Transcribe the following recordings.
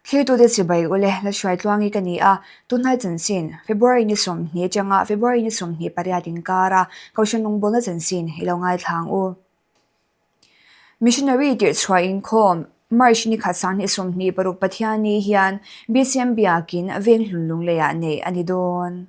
Thlirtute chibai ule la hruai tluangi ka ni a, tunhnai chanchin, February ni 20 atanga February ni 28 inkara Kohhran rawngbawlna chanchin i lo ngaithla ang u. Missionary tirhchhuah inkhawm, March ni khat 2026 Pathianni hian BCM Biakin Venghlun Lungleiah neih a ni dawn.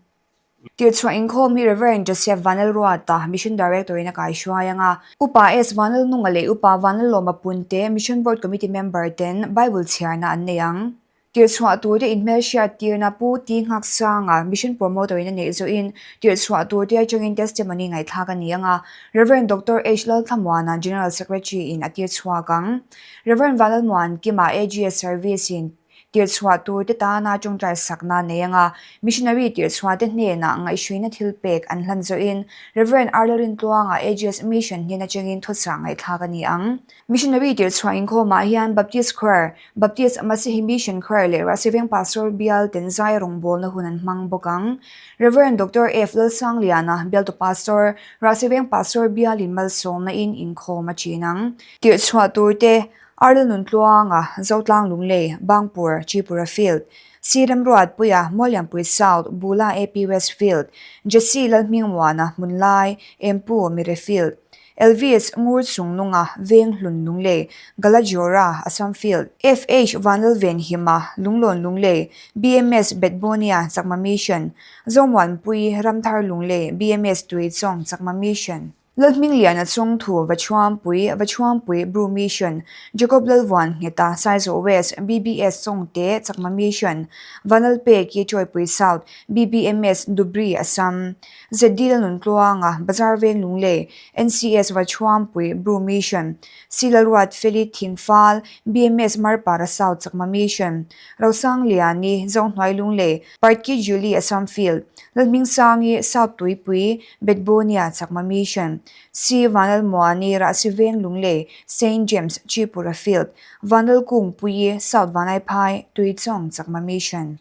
Tirhchhuah inkhawm hi Rev. Joseph Vanlalruata, Mission Director in a kaihruai ang a. Upa S. Vanlalnunga leh Upa Vanlalawma Punte, Mission Board Committee member ten Bible chhiarna an nei ang. Tirhchhuah turte inhmelhriat tirna Pu T. Nghaksanga, Mission Promoter in a neih zawhin tirhchhuah turte atangin testimony ngaihthlak a ni ang a. Rev. Doctor H. Lalthlamuana, General Secretary in a tirchhuak ang. Rev. Vanlalmuankima, AGS Service in Tirhchhuah turte tana tawngtai sakna nei anga missionary tirhchhuahte hnenah ngaihhruina thil pek an hlan zawhin Rev. Arlalrin Tluanga AGS Mission hnen atangin thuchah ngaihthlak a ni ang. Missionary tirhchhuah inkhawmah hian Baptist Choir, Baptist Masihi Mission Choir leh Rahsiveng Pastor Bial ten zai rawngbawlna hun an hmang bawk ang. Rev. Doctor F. Lalsangliana, Bialtu Pastor, Rahsiveng Pastor Bialin malsawmna in inkhawm a chin ang. Tirhchhuah turte Arla Nuntluanga, Zotlang Lunglei, Bangpur, Tripura Field, C Remruatpuia, Muallianpui South, Bula AP West Field, Jesse Lalhmingmuana, Hmunlai, Empu, Mire Field, Elvis Ngur Chungnunga, Veng Hlun Lunglei, Galajora, Assam Field, FH Vanlalvenhima, Lunglawn Lunglei, BMS Betbonia, Chakma Mission, Zomuanpui, Ramthar Lunglei, BMS Tuichawng, Chakma Mission. Lalhmingliana Chawngthu, Vachuampui, Vachuampui, Bru Mission, Jacob Lalvuan Ngheta, Saizawh West, BBS Chawngte, Chakma Mission, Vanlalpeki, Chawipui South, BBMS, Dhubri, Assam, ZD Lalnuntluanga, Bazar Veng Lunglei, NCS Vachuampui, Bru Mission, C Lalruat Feli Thingfal, BMS Marpara South, Chakma Mission, Rosangliani, Zohnuai Lunglei, Partki Julie, Assam Field, Lalhmingsangi, South Tuipui, Betbonia, Chakma Mission, C. Vanlalmuani, Rahsiveng Lunglei, Saint James, Tripura Field, Vanlalkungpui, South Vanlaiphai, Tuichawng, Chakma Mission.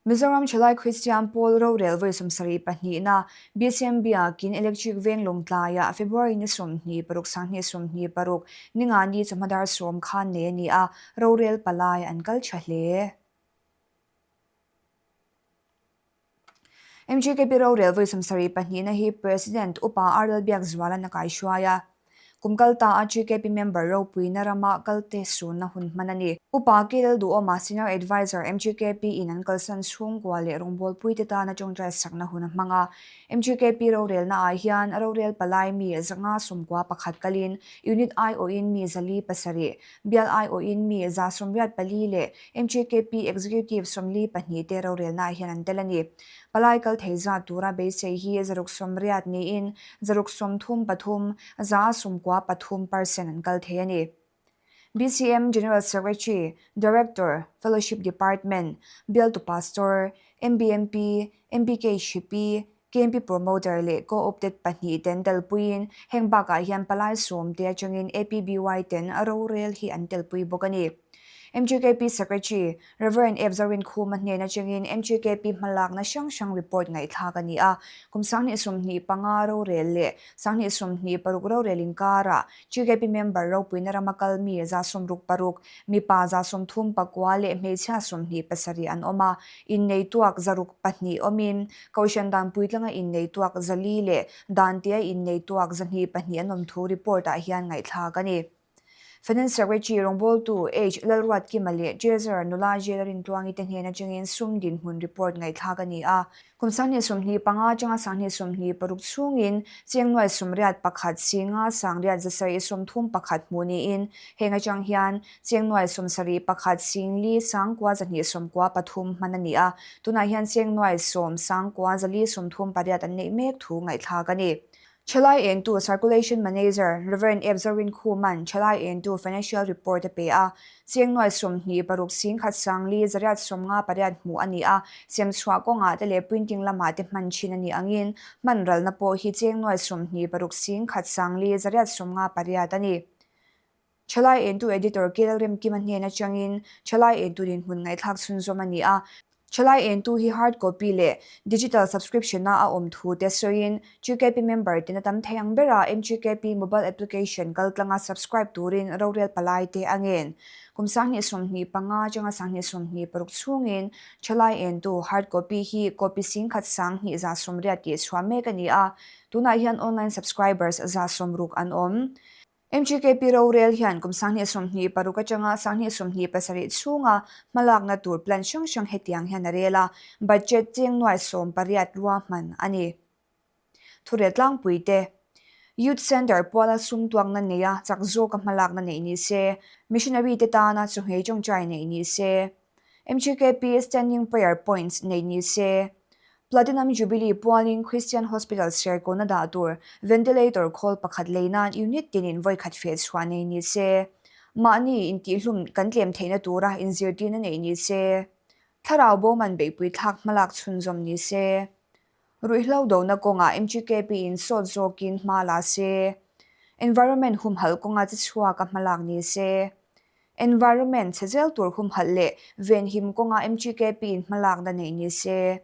Mizoram Thalai Kristian Pawl rorel vawi 74 na BCM Biakin Electric Veng Lawngtlaiah February ni 26 2026 ningani chawhma dar 10 khan nei a ni a, rorel palai an kal tha hle. MGKP rorel vawi 72 na hi President Upa R Lalbiakzuala'n a kaihruai a. Kum kal ta a GKP member ropuina rama kalte sunna hun hman a ni. Upa K Lalduhawma Senior Adviser MGKP in an kalsan chhungkua leh rawngbawlpuite tana tawngtai sakna hun a hmang a. MGKP rorelna ah hian rorel palai mi 591 kalin Unit aiawhin mi 407, Bial aiawhin mi 184 leh MGKP Executive 42 te rorelnaah hian an tel a ni. Palai kal thei zat tura beisei hi 680 niin 633, 93% an kal thei a ni. BCM General Secretary, Director, Fellowship Department, Bialtu Pastor, MBMP, MBKHP, KMP Promoter leh Co-opted pahnih ten telpuiin heng bakah hian palai 10 te atangin APBY ten rorel hi an telpui bawk a ni. MGKP Secretary, Rev. F. Zorinkhuma hnen atangin MGKP hmalakna hrang hrang report ngaihthlak a ni a. Kum 2025 rorel leh 2026 rorel inkarah GKP member ropuina rama kal mi 66, mipa 39 leh hmeichhia 27 an awm a, innei tuak 204 awmin Kohhran dan puitlanga innei tuak 400 leh dan tia innei tuak 202 an awm thu report-ah hian ngaihthlak a ni. Finance Secretary rawngbawltu H. Lalruatkima leh Treasurer nula J. Lalrintluangi te hnen atangin sum dinhmun report ngaihthlak a ni a. Kum 2025 atanga 2026 chhungin cheng nuai 81 singa sangriat 731 hmuh niin heng atang hian cheng nuai 71 singli sangkua 293 hman a ni a. Tunah hian cheng nuai 10 sangkua 438 an neih mek thu ngaihthlak a ni. Thalai entu Circulation Manager Rev. F. Zorin Khuman thalai entu Financial Report a pe a. Cheng nuai 26 singkhat sangli zariat 58 hmuh a ni a, semchhuah kawngah te leh printing lamah te hman thin a nih angin hman ralna pawh hi cheng nuai 26 singkhat sangli zariat 58 a ni. Thalai entu Editor K. Lalremkima hnen atangin thalai entu dinhmun ngaihthlak chhunzawm a ni a. Thalai entu hi hard copy leh digital subscription-a a awm thu te sawiin GKP member ten a tam thei ang bera MGKP mobile application kaltlanga subscribe turin rorel palai te a ngen. Kum 2025 atanga 2026 chhungin thalai entu hard copy hi copy singkhat 2180 tih chhuah mek a ni a, tunah hian online subscribers 60 an awm. MGKP rorel hian kum 2026 atanga 2027 chhunga hmalakna tur plan hrang hrang hetiang hian a rel a, budget cheng nuai 18 ruahman a ni. Thurel tlangpui te, Youth Centre puala sum tuakna neia chak zawka hmalakna neih ni se, missionary te tana chawhmeh tawngtai neih ni se, MGKP Standing Prayer Points neih ni se, Platinum Jubilee pualin Christian Hospital Serkawna dah tur ventilator khawl pakhat lei nan unit tinin vawi khat feh chhuah nei ni se, mahni intihhlum kan tlem theihna tura inzirtirna neih ni se, thlarau bawman beihpui thlak hmalak chhunzawm ni se, Ruihhlo dona kawngah MGKP in sawt zawkin hma la se, environment humhalh kawnga chi chhuak a hmalak ni se, environment chhe zel tur humhalh leh venhim kawnga MGKP in hmalakna neih ni se.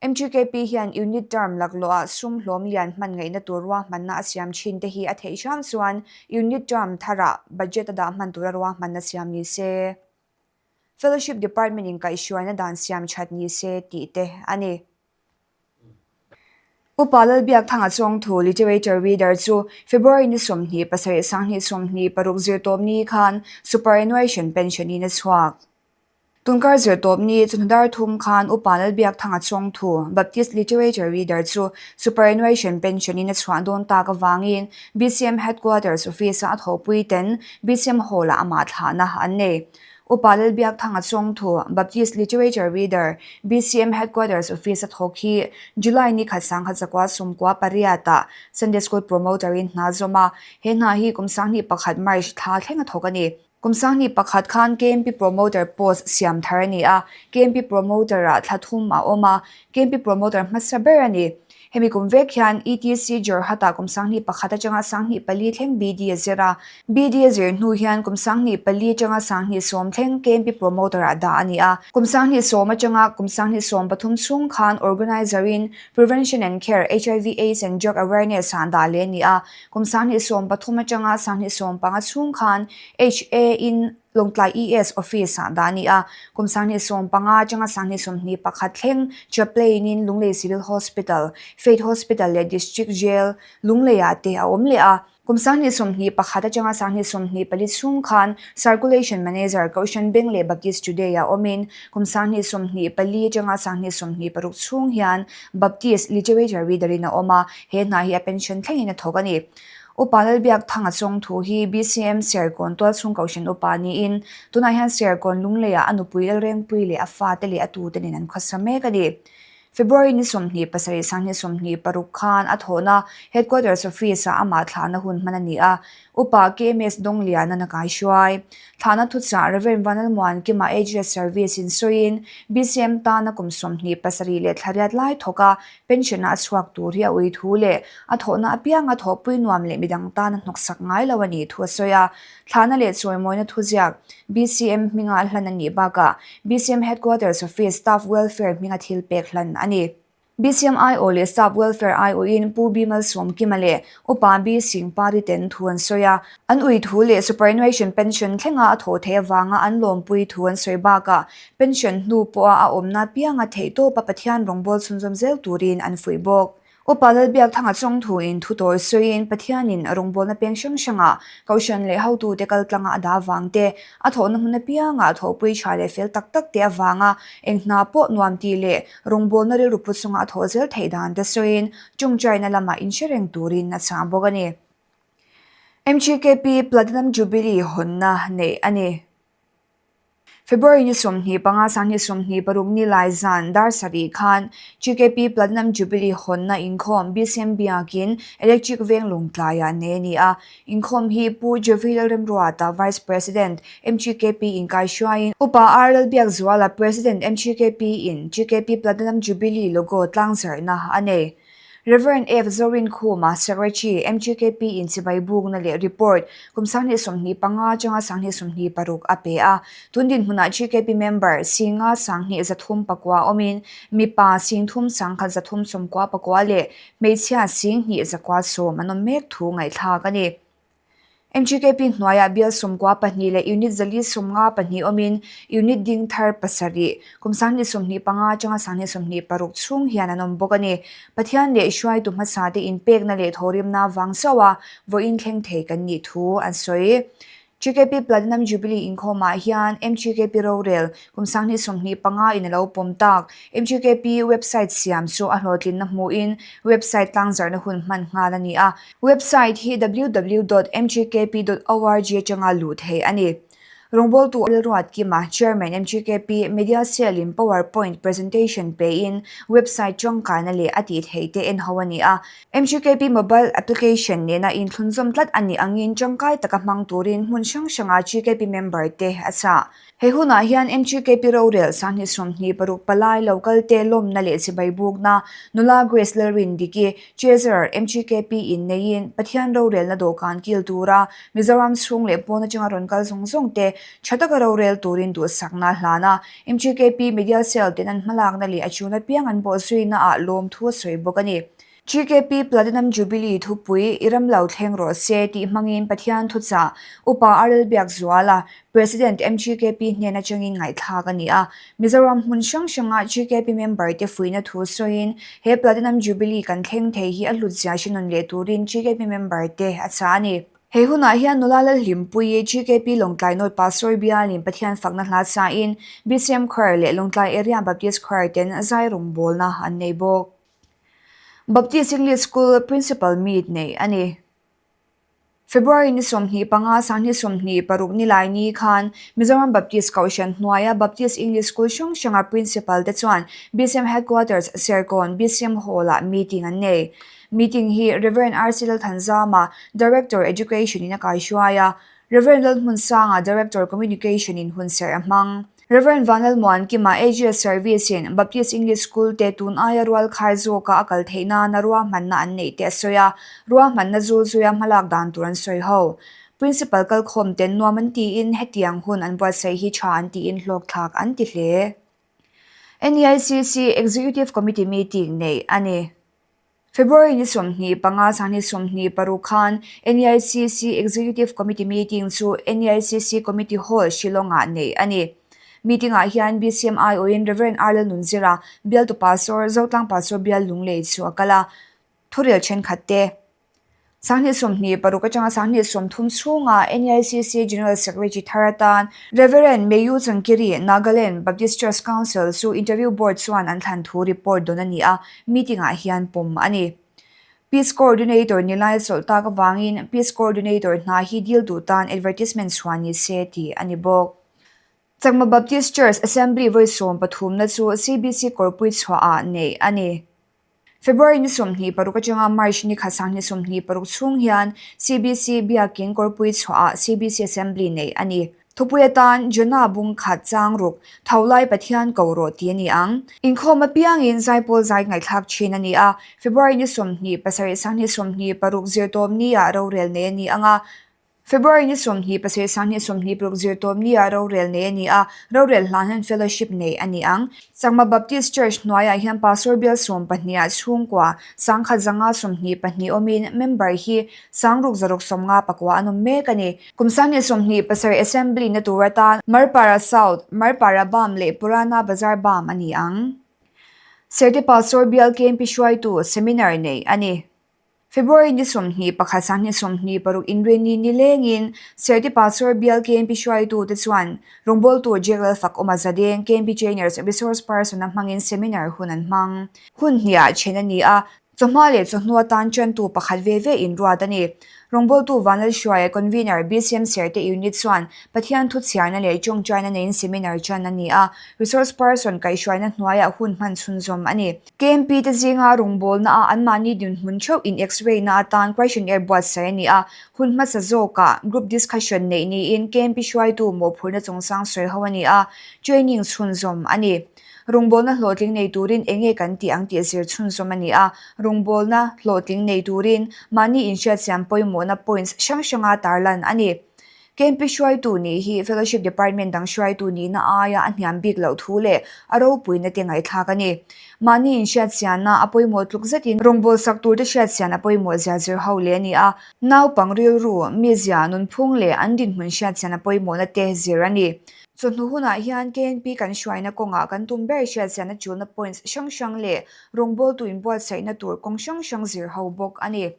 MGKP hian unit term laklawhah sum hlawm lian hman ngaihna tur ruahmanna a siam thin te hi a theih hram chuan unit term tharah budget a dah hman tura ruahmanna siam ni se. Fellowship Department in kaihhruaina dan siam that ni se tih te a ni. Upa Lalbiakthanga Chawngthu Literature Reader chu February ni 27 2026 zirtawp ni khan Superannuation Pension in a chhuak. Tunkar zirtawp ni chawhnu dar thum khan Upa Lalbiakthanga Chawngthu Baptist Literature Reader chu Superannuation Pension in a chhuah dawn tak avangin BCM Headquarters Office-a a thawhpui ten BCM Hall-ah amah thlahna an nei. Upa Lalbiakthanga Chawngthu, Baptist Literature Reader, BCM Headquarters Office a thawk hi July ni khat 1998 ah Sunday School Promoter in hna zawm a, he hna hi kum 2001 March thla thleng a thawk a ni. Kum 2001 khan KMP Promoter post siam thar a ni a, KMP Promoter ah thla thum a awm a, KMP Promoter hmasa ber a ni. Hemi kum vek hian ETC Jorhat-ah kum 21 atanga 24 thleng BD a zir a. BD a zir hnu hian kum 24 atanga 20 thleng KMP Promoter-ah dah a ni a. Kum 20 atanga kum 2013 chhung khan Organizer-in Prevention and Care, HIV AIDS and Drug Awareness-ah dah leh a ni a. Kum 2013 atanga 2015 chhung khan HA-in Lawngtlai ES Office-ah dah a ni a, kum 2015 atanga 2021 thleng Chaplain-in Lunglei Civil Hospital, Faith Hospital leh District Jail, Lungleiah te a awm leh a. Kum 2021 atanga 2024 chhung khan Circulation Manager Kohhran Bank leh Baptist Today-ah awmin kum 2024 atanga 2026 chhung hian Baptist Literature Reader-in a awm a, he hna hi a pension thlengin a thawk a ni. Upa Lalbiakthanga Chawngthu hi BCM Serkawn tualchhung kohhran upa niin, tunah hian Serkawn Lungleiah a nupui Lalrengpui leh a fate leh a tute nen an khawsa mek a ni. February ni 27 2026 khan a thawhna Headquarters Office-ah amah thlahna hun hman a ni a, Upa KMS Dawngliana'n a kaihruai. Thlahna thuchah Rev. Vanlalmuankima AGS Service in sawiin, BCM tana kum 27 leh thla riat lai thawk a, Pension-a a chhuak tur hi a ui thu leh a thawhna apianga thawhpui nuam leh midang tan a hnawksak ngai lo a nih thu a sawi a. Thlahna leh chawimawina thuziak BCM hminga hlan a nih bakah BCM Headquarters Office Staff Welfare hminga thil pek hlan a ni. BCM aiawh leh Staff Welfare aiawhin Pu B Malsawmkima leh Upa B Singpari ten thu an sawi a. An ui thu leh superannuation pension thlenga a thawh theih avanga an lawmpui thu an sawi bakah pension hnu pawha a awmna apianga theihtawpa Pathian rawngbâwl chhunzawm zel turin an fuih bawk. Upa Lalbiakthanga Chawngthuin thu tawi sawiin Pathianin rawngbâwlna peng hrang hrangah Kohhran leh hotute kaltlanga a dah avang te, a thawhna hmun apianga thawhpui tha leh fel tak tak te avanga eng hna pawh nuam tih leh rawngbâwlna rilru put chunga a thawh zel theih dan te sawiin Chawngchaina lamah inhre reng turin a chhang bawk a ni. MGKP Platinum Jubilee hawnna neih a ni. February ni 25 2026 ni lai zan dar sarih khan GKP Platinum Jubilee hawnna inkhawm BCM Biakin Electric Veng Lawngtlaiah nei a ni a. Inkhawm hi Pu Jovi Lalremruata Vice President MGKP in kaihruaiin Upa R Lalbiakzuala President MGKP in GKP Platinum Jubilee logo tlangzarhna a nei. Rev. F. Zorinkhuma, Secretary, MGKP in chibai bukna leh report kum 2025 atanga 2026 a pe a. Tun dinhmunah GKP member Singa 2339 awmin mipa Singthum 1399 leh hmeichhia 2110 an awm mek thu ngaihthlak a ni. MGKP hnuaiah bial 92 leh unit 452 awmin unit ding thar pasarih kum 2025 atanga 2026 chhung hian an awm bawk a ni. Pathian leh hruaitu hmasa te inpekna leh thawhrimna vang chauh a vawiin thleng thei kan nih thu an sawi. GKP Platinum Jubilee inkhawmah hian MGKP rorel kum 2025 in a lo pawm tak. MGKP website siam chu a hlawhtlinna hmuhin website tlangzarhna hun hman nghal a ni a. Website hi www dot mgkp dot org atanga luh theih a ni. Rawngbawltu Lalruat Kima, Chairman MGKP, Media Cell in Power Point presentation pein website tangkaina leh a tih theih te en ho a ni a. MGKP mobile application nena inthlunzawm tlat a nih angin tangkai taka hmang turin hmun hrang hranga GKP member te a chah. He hunah hian MGKP rorel 2026 palai lo kalte lawmna leh chibai bukna nula Grace Lalrindiki, Treasurer, MGKP in neiin Pathian rorelna dawhkan kil tura Mizoram chhung leh pawn atanga rawn kal zawng zawng te tha taka rorel turin duhsakna a hlan a. MGKP Media Cell ten an hmalakna leh a chun apiang an bawhzuina ah lawmthu a sawi bawk a ni. GKP Platinum Jubilee thupui i ram lo thleng rawh se tih hmangin Pathian thuchah Upa RL Biakzuala, President MGKP hnen atangin ngaihthlak a ni a. Mizoram hmun hrang hranga GKP member te fuihna thu sawiin he Platinum Jubilee kan thleng thei hi a hlutzia hre nawn leh turin GKP member te a chah a ni. He hunah hian nula Lalhlimpuii, GKP Lawngtlai North Pastor bialin Pathian fakna hla sain BCM Choir leh Lawngtlai Area Baptist Choir ten zai rawngbawlna an nei bawk. Baptist English School Principal Meet neih a ni. February ni 25, 2026 nilai ni khan Mizoram Baptist Kohhran hnuaia Baptist English School hrang hranga Principal te chuan BCM Headquarters Serkawn BCM Hall-ah meeting an nei. Meeting hi Rev. RC Lalthanzama, Director, Education in a kaihruai a, Rev. Lalhmunsanga, Director, Communication in hunserh a hmang. Rev. Vanlalmuankima, AGS Service in Baptist English School te tun aia rual khai zawka a kal theih nana ruahmanna an neih te a sawi a, ruahmanna zul zuia hmalak dan tur an sawi ho. Principal kalkhawm ten nuam an tiin hetiang hun an buatsaih hi tha an tiin hlawkthlak an ti hle. NEICC Executive Committee meeting neih a ni. February ni 25, 2026 khan NEICC Executive Committee meeting chu NEICC Committee Hall, Shillong-ah neih a ni. Meeting-ah hian BCM aiawhin Rev. R. Lalnunzira, bialtu Pastor, Zotlang Pastor Bial Lunglei chu a kal a, thurel thenkhat te 2026 atanga 2030 chhunga NEICC General Secretary thar atan Rev. Meyu Changkiri, Nagaland Baptist Church Council chu Interview Board chuan an thlan thu report dawn a ni a, meeting-ah hian pawm a ni. Peace Coordinator ni lai chawlh tak avangin Peace Coordinator hna hi dil duh tan advertisement chhuah ni se tih a ni bawk. Chakma Baptist Church Assembly vawi sawm pathumna chu CBC Kawrpui chhuahah neih a ni. February ni 26 atanga March ni khat 2026 chhung hian CBC Biakin Kawrpui chhuahah CBC Assembly neih a ni. Thupui atan Jonah bung khat chang ruk tho lai Pathian ko rawh tih a ni ang. Inkhawm apiangin zaipawl zai ngaihthlak thin a ni a, February ni 27 2026 zirtawm ni-ah rorel nei a ni ang a, February ni 27 2026 zirtawp nia rorel nei a ni a, rorel hlan hian fellowship nei a ni ang. Chakma Baptist Church hnuaiah hian Pastor bial sawm pahniha chhungkua 1024 awmin member hi 6659 an awm mek a ni. Kum 2027 Assembly na tur atan Marpara South, Marpara Bam leh Purana Bazar Bam a ni ang. Serte Pastor bial KMP hruaitu seminar nei a ni. February ni 21 2026 inrinni nilengin Serti Pastor bial KMP hruaitute chuan rawngbawltu Jack Lalfakawma Zadeng KMP Trainers Resource Person a hmangin seminar hun an hmang. Hun hniah then a ni a, chawhma leh chawhnu atan tantu pakhat ve ve inruat a ni. Rawngbawltu Vanlalhruaia Convener BCM Serte Unit chuan Pathian thu chhiarna leh tawngtaina neiin seminar tan a ni a, Resource Person kaihhruaina hnuaiah hun hman chhunzawm a ni. KMP te zinga rawngbawlna ah anmahni dinhmun theuh in X-ray na atan questionnaire buatsaih a ni a, hun hmasa zawkah group discussion neih niin KMP hruaitu mawhphurhna chungchang sawi ho a ni a, training chhunzawm a ni. Rawngbawlna hlawhtling nei turin eng nge kan tih ang tih zir chhunzawm a ni a, rawngbawlna hlawhtling nei turin mahni inhriatsiam pawimawhna points hrang hranga tarlan a ni. KMP hruaitu nih hi Fellowship Department dang hruaitu nihna aia a hniam bik loh thu leh a ropuina te ngaihthlak a ni. Mahni inhriatsianna a pawimawh tluk zetin rawngbawlsak turte hriatsian a pawimawh zia zir ho leh a ni a, naupang rilru, mizia, nunphung leh an dinhmun hriatsian a pawimawhna te zir a ni. Chawhnu hunah hian KNP kan hruaina kawngah kan tum ber hriatsianna tulna points hrang hrang leh rawngbawltu inbuatsaihna tur kawng hrang hrang zir ho bawk a ni.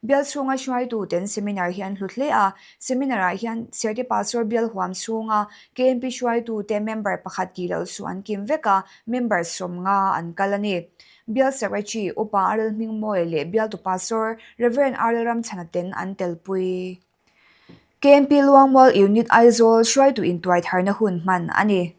Bial chhunga hruaituten seminar hi an hlut hle a, seminar-ah hian Serte Pastor bial huam chhunga KNP hruaitute member pakhat tih loh chu an kim vek a, member 50 an kal a ni. Bial Secretary Upa Arel Hmingmawia leh Bialtu Pastor Rev. Arel Ramchhana ten an telpui. KNP Luangmual Unit Aizawl hruaitu intuaitharna hun hman a ni.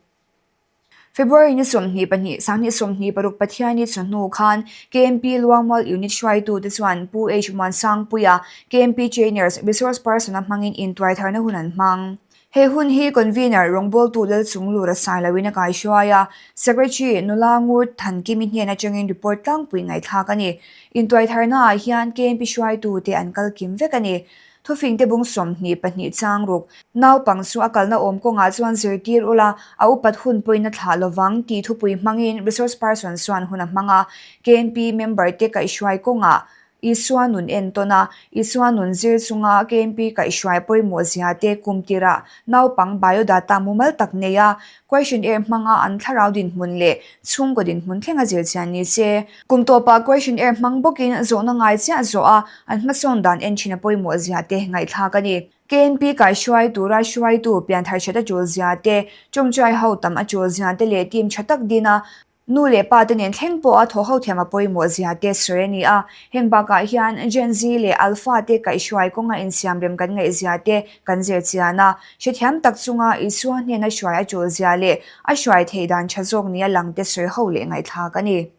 February ni 22, 2026 Pathianni chawhnu khan KMP Luangmual Unit hruaitute chuan Pu H Muansangpuia, KMP Trainers, Resource Person-a hmangin intuaitharna hun an hmang. He hun hi Convener rawngbawltu Lalchunglura Sailoin a kaihruai a, Secretary Nula Ngur Thankimi hnen atangin report tlangpui ngaihthlak a ni. Intuaitharnaah hian KMP hruaitute an kal kim vek a ni. Thufingte bung 22 chang ruk. Naupang chu a kalna awm kawngah chuan zirtir ula, a upat hun pawhin a thlah lovang tih thupui hmangin resource person chuan hun a hmang a. KNP member te kaihhruai kawngah Isua nun entawn a, Isua nun zir chunga KNP kaihhruai pawimawh zia te kum tirah naupang biodata mumal tak nei a, questionnaire hmanga an thlarau dinhmun leh chhungkaw dinhmun thlenga zir chian ni se. Kum tawpah questionnaire hmang bawkin zawhna ngai chiah zawh a, an hmasawn dan en thin a pawimawh zia te ngaihthlak a ni. KNP kaihruai tura hruaitu pianthar that a tul zia te, tawngtai ho tam a tul zia te leh team tha tak din a, nu leh pa te nen thleng pawh a thaw ho thiam a pawimawh zia te sawi a ni a. Heng bakah hian Gen Z leh Alpha te kaihhruai kawnga insiam rem kan ngaih zia te kan zir chian a. Hrethiam tak chunga Isua hnena hruai a tul zia leh a hruai theih dan tha zawk nia lang te sawi ho leh ngaihthlak a ni.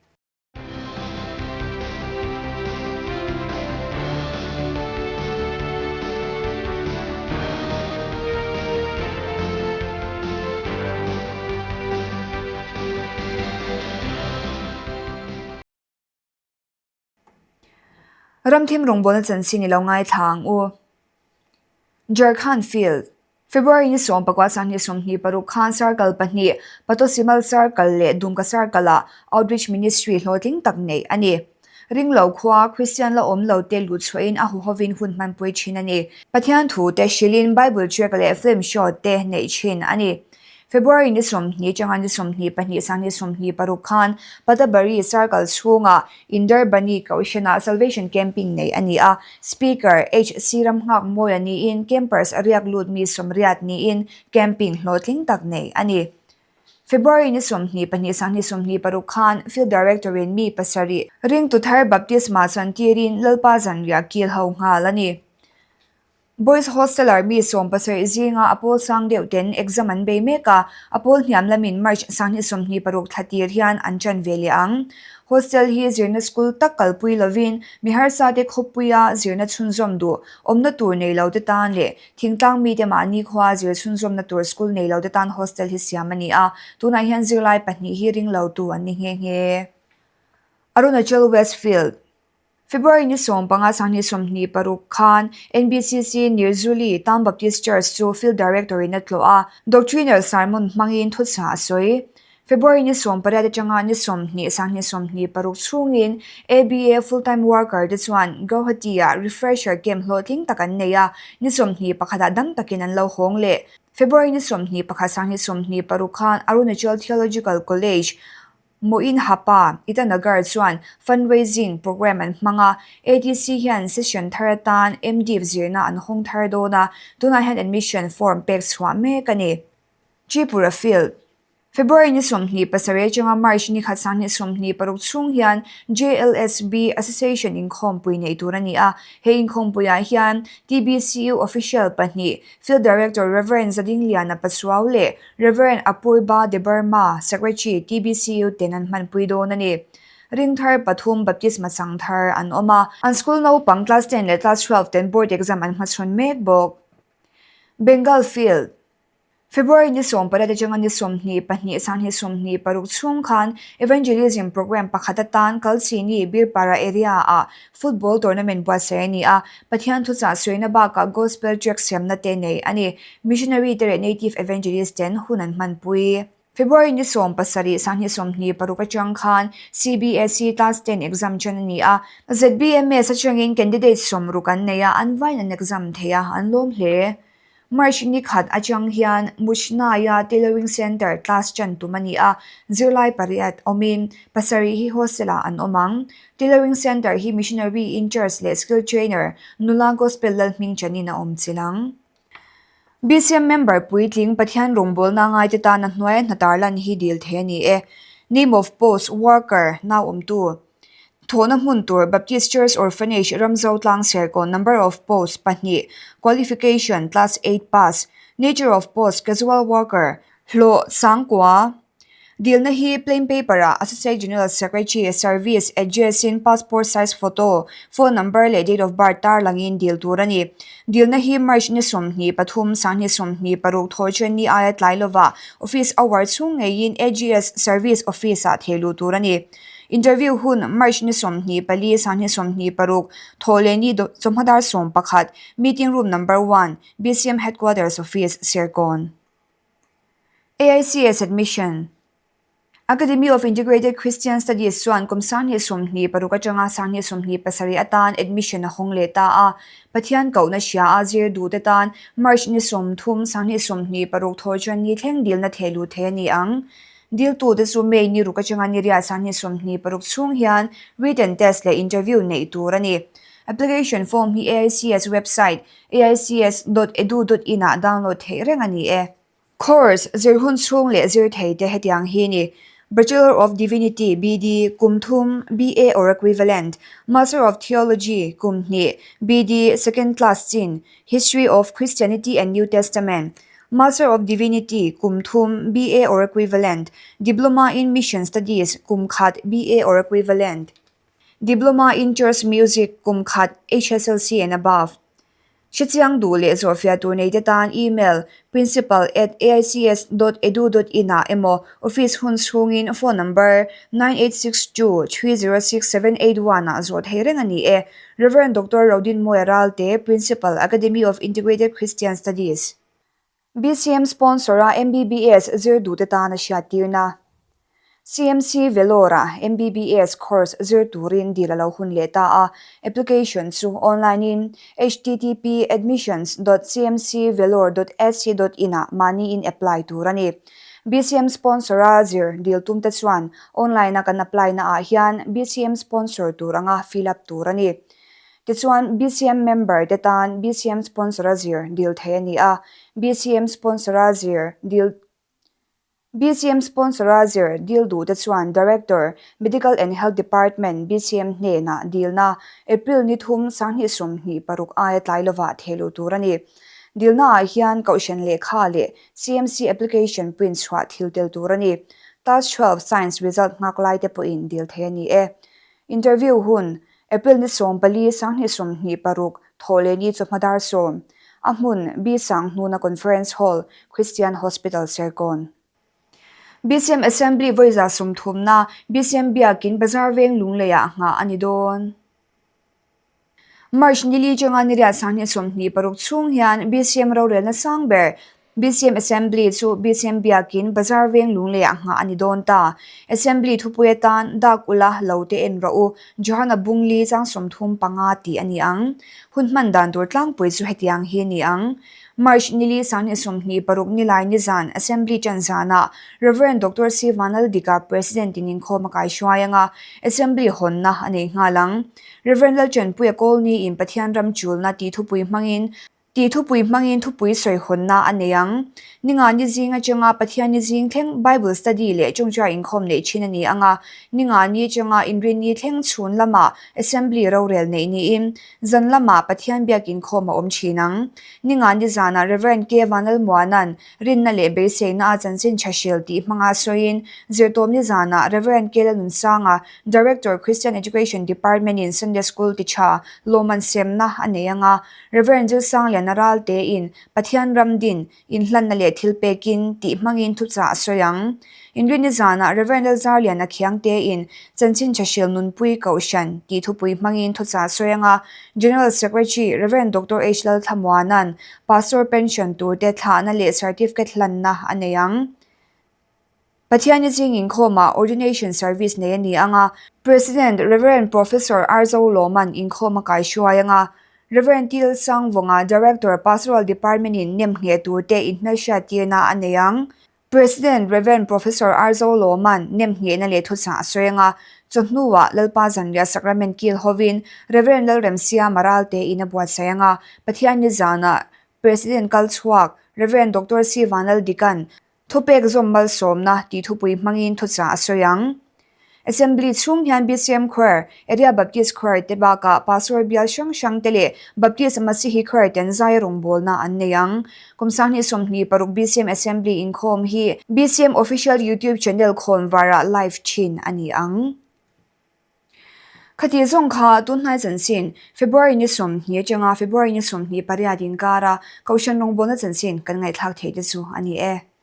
Ramthim rawngbawlna chanchin i lo ngaithla ang u. Jharkhand Field, February ni 10 2026 khan Circle pahnih, Patosimal Circle leh Dumka Circle-ah Outreach Ministry hlawhtling tak neih a ni. Ringlo khua, Kristian la awm lo te lut chhuahin a huhovin hun hmanpui thin a ni. Pathian thu te hrilhin Bible track leh film show te neih thin a ni. February ni 20 atanga ni 22 2026 khan Patabari Circle chhungah Inderbani Kohhranah Salvation Camping neih a ni a, Speaker HC Ramnghakmawia niin campers a riak lut mi sawmriat niin camping hlawhtling tak neih a ni. February ni 22 2026 khan Field Director-in mi pasarih ringtu thar baptisma chuantirin Lalpa zanriah kil ho nghal a ni. Boys Hosteler mi 70 zinga a pawl sang deuh ten exam an bei mek a, a pawl hniam lamin March 2026 thla tir hian an ṭan ve leh ang. Hostel hi zirna school tak kalpui lovin mi harsa te khawpuia zirna chhunzawm duh awmna tur nei lo te tan leh thingtlang mite mahni khua zir chhunzawmna tur school nei lo te tan hostel hi siam a ni a, tunah hian zirlai pahnih hi ring lo tu an ni nghe nghe. Arunachal West Field. February ni 15 2026 khan NBCC Nirjuli Town Baptist Church chu Field Director in a tlawh a, Doctrinal Sermon hmangin thuchah a sawi. February ni 18 atanga ni 20 2026 chhungin ABA Full Time Worker te chuan Guwahati-ah Refresher Camp hlawhtling tak an nei a, ni 21 ah dam takin an lo hawng leh. February ni 21 2026 khan Arunachal Theological College Moin Hapa, Itanagar chuan fundraising programme an hmang a, ATC hian session thar atan MDiv zirna an hawng thar dawn a, tunah hian admission form pek chhuah mek a ni. Tripura Field, February ni 27 atanga March ni khat 2026 chhung hian JLSB Association inkhawmpui neih tur a ni a, he inkhawmpuiah hian TBCU official pahnih, Field Director Rev. Zadingliana Pachuau leh Rev. Apurba Debbarma, Secretary, TBCU ten an hmanpui dawn a ni. Ringthar pathum Baptisma chang thar an awm a. An school naupang class ten leh class 12 ten board exam an hmachhawn mek bawk. Bengal Field. February ni 18 atanga ni 22 2026 chhung khan Evangelism Programme pakhat atan Kalchini Birpara area-ah Football tournament buatsaih a ni a, Pathian thuchah sawiina bakah Gospel track siamna te nei a ni. Missionary te leh Native Evangelist ten hun an hmanpui. February ni 17 2026 atang khan CBSE Class 10 exam ṭan a ni a, ZBMS atangin candidate 60 an nei a, an vain an exam thei a, an lawm hle. March ni khat atang hian Muchnaia Tailoring Centre class ṭan tum a ni a, zirlai pariat awmin pasarih hi hostel-ah an awm ang. Tailoring Centre hi Missionary in Charge leh Skill Trainer nula Gospel Lalhmingchanin a awm chilh ang. BCM member puitling Pathian rawngbawlna ngaite tana hnuaia hna tarlan hi dil thei a ni e. Name of post, Worker, nau awmtu. Thawhna hmun tur, Baptist Church Orphanage, Ramzo Tlang Serkawn Number of post, pahnih Qualification, Class eight pass Nature of post, Casual worker, Hlawh, Sangkua. Dilna hi plain paper-ah Associate General Secretary, Service, address-in passport size photo, phone number leh date of birth tarlangin dil tur a ni. Dilna hi March ni 23, 2026 thawhṭhen ni aia tlai lovah office hour chhung ngeiin AGS Service Office-ah thei luh tur a ni. Interview hun, March ni 24, 2026 thawh leh ni chawhma dar 11, Meeting Room Number One, BCM Headquarters Office, Serkawn. AICS Admission, Academy of Integrated Christian Studies chuan kum 2026 atanga 2027 atan admission a hawng leh ta a. Pathian kohna hria a zir duhte tan March ni 30, 2026 thawhṭan ni thleng dilna theh luh thei a ni ang. Diltute chu May ni ruk atanga ni riat 2026 chhung hian written test leh interview neih tur a ni. Application form hi AICS website aics dot edu dot in ah download theih reng a ni e. Course, zir hun chhung leh zir thei te hetiang hi ni, Bachelor of Divinity, BD, kum thum, BA or equivalent, Master of Theology, kum hnih, BD, second class chin, History of Christianity and New Testament, Master of Divinity, kum thum, BA or equivalent, Diploma in Mission Studies, kum khat, BA or equivalent. Diploma in Church Music kum khat HSLC and above. Hrechiang duh leh zawhfiah tur neite tan email principal at aics dot edu dot in ah emaw office hun chhungin phone number 9862 306 781 ah zawh thei reng a ni e. Rev. Doctor Rodinmawia Ralte, Principal, Academy of Integrated Christian Studies. BCM sponsor a MBBS zir duhte tan a hriattirna. CMC Vellore-a MBBS course zir turin dil a lo hun leh ta a, application chu online in http admissions dot cmcvellore dot ac dot in ah mahniin apply tur a ni. BCM sponsor a zir dil tumte chuan online a kan apply na ah hian BCM sponsor tur anga fill up tur a ni. Tichuan, BCM member te tan BCM sponsor a zir dil thei a ni a, BCM sponsor a zir dil BCM sponsor a zir dil duh te chuan Director, Medical and Health Department, BCM hnenah dilna April ni thum 2026 aia tlai lovah theh luh tur a ni. Dilna ah hian Kohhran lehkha leh CMC application print chhuah thil tel tur a ni. Class 12 Science result nghak lai te pawhin dil thei a ni e. Interview hun, April ni 14, 2026, Thawhlehni chawhma dar sawm, a hmun, B Sanghnuna Conference Hall, Christian Hospital, Serkawn. BCM Assembly vawiza sawmthumna, BCM Biakin Bazar Veng Lungleiah nghah a ni dawn. March nili atanga ni riat 2026 chhung hian BCM rorelna sang ber BCM Assembly chu BCM Biakin Bazar Veng Lungleiah nghah a ni dawn ta. Assembly thupui atan dak ula lo te en rawh u, Johana Bungli chang 35 tih a ni ang. Hun hman dan tur tlangpui chu hetiang hi a ni ang. March nili 2026 nilai nizan Assembly ṭan zanah Rev. Doctor C. Vanaldika President in inkhawm a kaihruai anga Assembly hawnna a nei nghal ang. Rev. Lalṭanpuia Kawlni in Pathian ram chulna tih thupui hmangin tih thupui hmangin thupui sawihawnna a nei ang. Ninga ni zing atanga Pathian ni zing thleng Bible study leh tawngtai inkhawm neih thin a ni ang a, ninga ni atanga inrinni thleng chhun lamah Assembly rorel neih niin zan lamah Pathian biak inkhawm a awm thin ang. Ninga ni zanah Rev. K. Vanlalmuana'n Rinna leh beiseina a chanchin tha hril tih hmanga sawiin zirtawmni zanah Rev. K. Lalnunsanga Director, Christian Education Department in Sunday School ti tha lawmman semna a nei ang a, Rev. Zilsangliana. Lalzarliana Raltein Pathian ram din inhlanna leh thil pekin tih hmangin thuchah a sawi ang. Inrinni zanah Rev. Lalzarliana Khiangtein Chanchin Thahril Nunpui Kohhran tih thupui hmangin thuchah a sawi ang a, General Secretary Rev. Doctor H. Lalthlamuana'n Pastor pension turte thlahna leh certificate hlanna a nei ang. Pathianni zing inkhawmah Ordination Service nei a ni ang a, President Rev. Professor Arzo Lawman inkhawm a kaihruai ang a, Rev. Til Sangvawnga Director Pastoral Department-in nemngheh turte inhmelhriat tirna a nei ang. President Rev. Professor Arzo Lawman nemnghehna leh thuchah a sawi ang a, chawhnuah Lalpa Zanriah Sacrament kil hovin Rev. Lalremsiama Ralte in a buatsaih ang a, Pathianni zanah President kalchhuak Rev. Doctor C. Vanlaldikan Thupek zawm malsawmna tih thupui hmangin thuchah a sawi ang. Assembly chhung hian BCM Choir, Area Baptist Choir te bakah Pastor bial hrang hrang te leh Baptist Masihi Choir ten zai rawngbawlna an nei ang. Kum 2026 BCM Assembly inkhawm hi BCM Official YouTube Channel khawnvarah live thin a ni ang. Khati zawng kha tunhnai chanchin, February ni 20 atanga February ni 28 inkara Kohhran rawngbawlna chanchin kan ngaihthlak theih te chu a ni e.